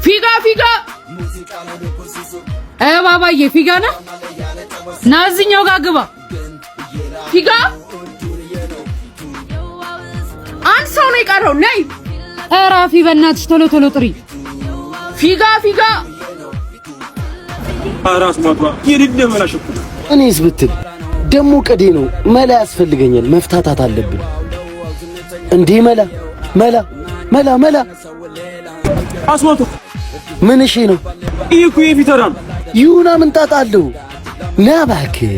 ፊጋ ፊጋ፣ እ ባባዬ፣ ፊጋ ነህ? ና እዚህኛው ጋር ግባ። ፊጋ፣ አንድ ሰው ነው የቀረው። ነይ። ኧረ አፊ፣ በእናትሽ ቶሎ ቶሎ ጥሪ። ፊጋ ፊጋ። ራስ ማቷ የሌለ መላሽ እኮ። እኔስ ብትል ደሞ ቀዴ ነው። መላ ያስፈልገኛል። መፍታታት አለብን እንዴ? መላ መላ መላ መላ። አስማቷ። ምን እሺ ነው? ይህ እኮ የፊተራ ነው። ይሁና፣ ምን ጣጣ አለው? ና እባክህ።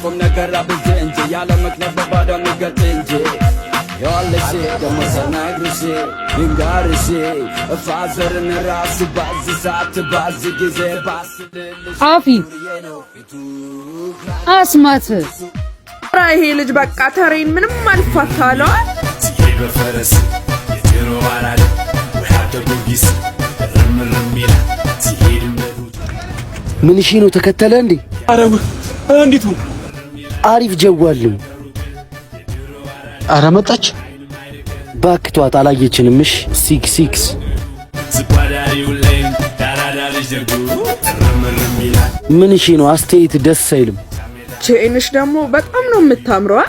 ቁም ነገር አብዝ እንጂ ያለ ምክንያት በባዶ የሚገልጽ እንጂ የዋለሽ ደሞ ሰናግርሽ ይንጋርሽ ፋዘርን ራሱ ባዚ ሰዓት ባዚ ጊዜ ባስልልሽ። አፊ፣ አስማት። ኧረ ይሄ ልጅ በቃ ተሬን ምንም አልፋታ አለዋል። በፈረስ የድሮ አራዳ ወይ ሀብተ ጊዮርጊስ እርምርም ይላል ሲሄድ። ምን እሺ ነው? ተከተለ እንዴ? አረ እንዴት ነው? አሪፍ ጀዋል ነው። አረ መጣች። ባክቷት አላየችንም። እሺ፣ 6 6። ዝጓዳሪው ላይም ዳራዳ ልጅ ደጉ እርምርም ይላል። ምን እሺ ነው? አስተያየት ደስ አይልም። ቼንሽ ደግሞ በጣም ነው የምታምረዋ።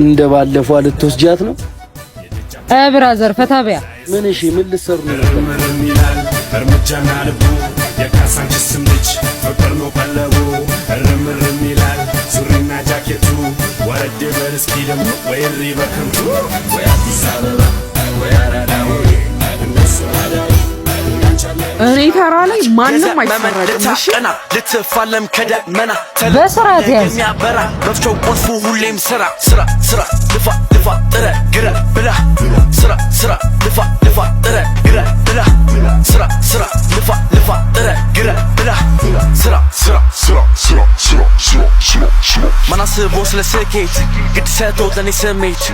እንደ ባለፈው ልትወስጃት ነው? እ brother፣ ፈታ በያ። ምን እሺ፣ ምን ልትሰሩ ነው ነበር? እርምርም ይላል እርምጃና ልቡ የካሳንችስም ልጅ ፍቅር ነው ቀለቡ። እርምርም ይላል ሱሪና ጃኬቱ ወረድ በል እስኪ ደግሞ ወይ እሪ በከንቱ ወይ አዲስ አበባ ወይ አራዳ ወይ እነሱ አዳሪ። እኔ ተራ ላይ ማንም አይፈረድም። እሺ። ቀና ልትፋለም ከደመና። በስርዓት ያዝ። የሚያበራ መፍቻው ቁልፉ ሁሌም ስራ ስራ ስራ ልፋ ልፋ ጥረ ግረ ብላ ስራ ስራ ልፋ ልፋ ጥረ ግረ ብላ ስራ ስራ ልፋ ልፋ ጥረ ግረ ብላ ስራ ስራ ስራ ስራ ስራ ስራ ስራ ስራ ማናስቦ ስለ ስኬት ግድ ሰጥቶት ለእኔ ስሜት።